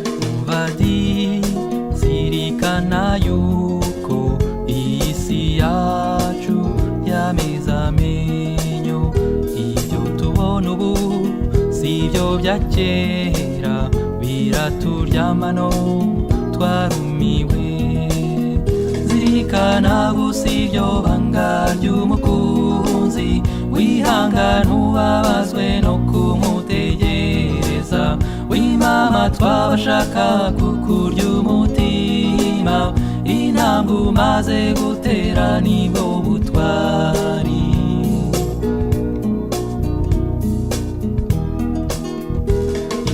Muvandi, zirikana yuko iyi si yacu yameze amenyo. Ibyo tubona ubu si ibyo bya kera, biraturyamano twarumiwe. Zirikana gusa iryo banga ry'umukunzi, wihangana ubabazwe no kumutegereza. Wimama twabashaka kukurya umutima, intambwe umaze gutera nibwo butwari.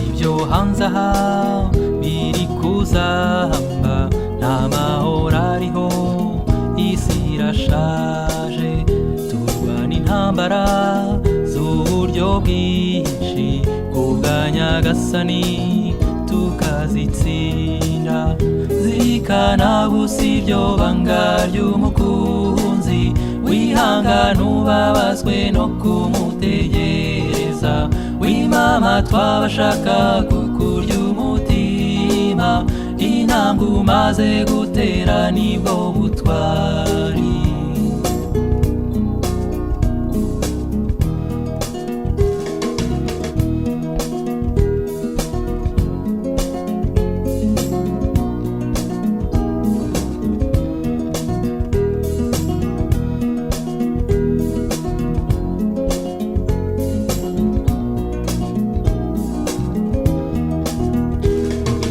Ibyo hanze aha biri kuzamba, nta mahoro ariho, isi irashaje. Turwana intambara z'uburyo bwinshi, kubwa Nyagasani tukazitsinda. Zirikana gusa iryo banga ry'umukunzi, wihangana ubabazwe no kumutegereza. Wimama twabashaka kukurya umutima, intambwe umaze gutera nibwo butwari.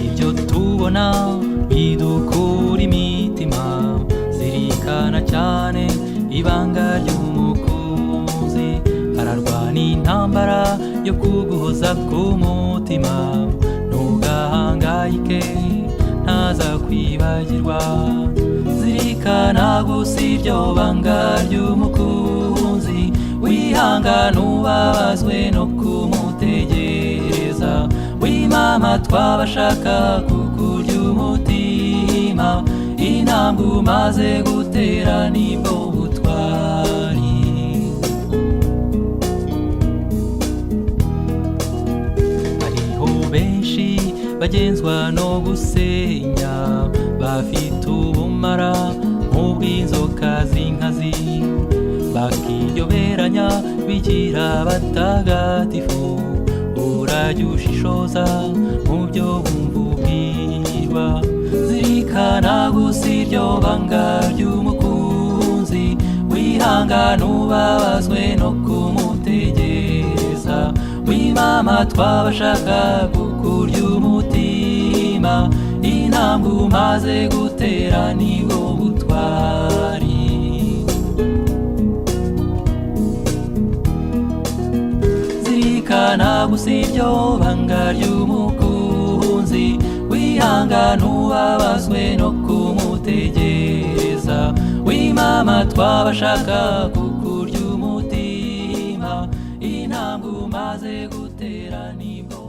Ibyo tubona bidukura imitima, zirikana cyane ibanga ry'umukunzi. Ararwana intambara yo kuguhoza ku mutima, ntugahangayike, ntazakwibagirwa. Zirikana gusa iryo banga ry'umukunzi, wihangana ubabazwe no kumutegereza. Wimama twabashaka kukurya umutima, intambwe umaze gutera nibwo butwari. Hariho benshi bagenzwa no gusenya, bafite ubumara nk'ubw'inzoka z'inkazi, bakiyoberanya bigira batagatifu. Urajya ushishoza mu byo wumva ubwirwa. Zirikana gusa iryo banga ry'umukunzi, wihangana ubabazwe no kumutegereza. Wimama twabashaka kukurya umutima, intambwe umaze gutera nibwo butwari. Zirikana gusa iryo banga ry'umukunzi, wihangana ubabazwe no kumutegereza. Wimama twabashaka kukurya umutima, intambwe umaze gutera nibwo.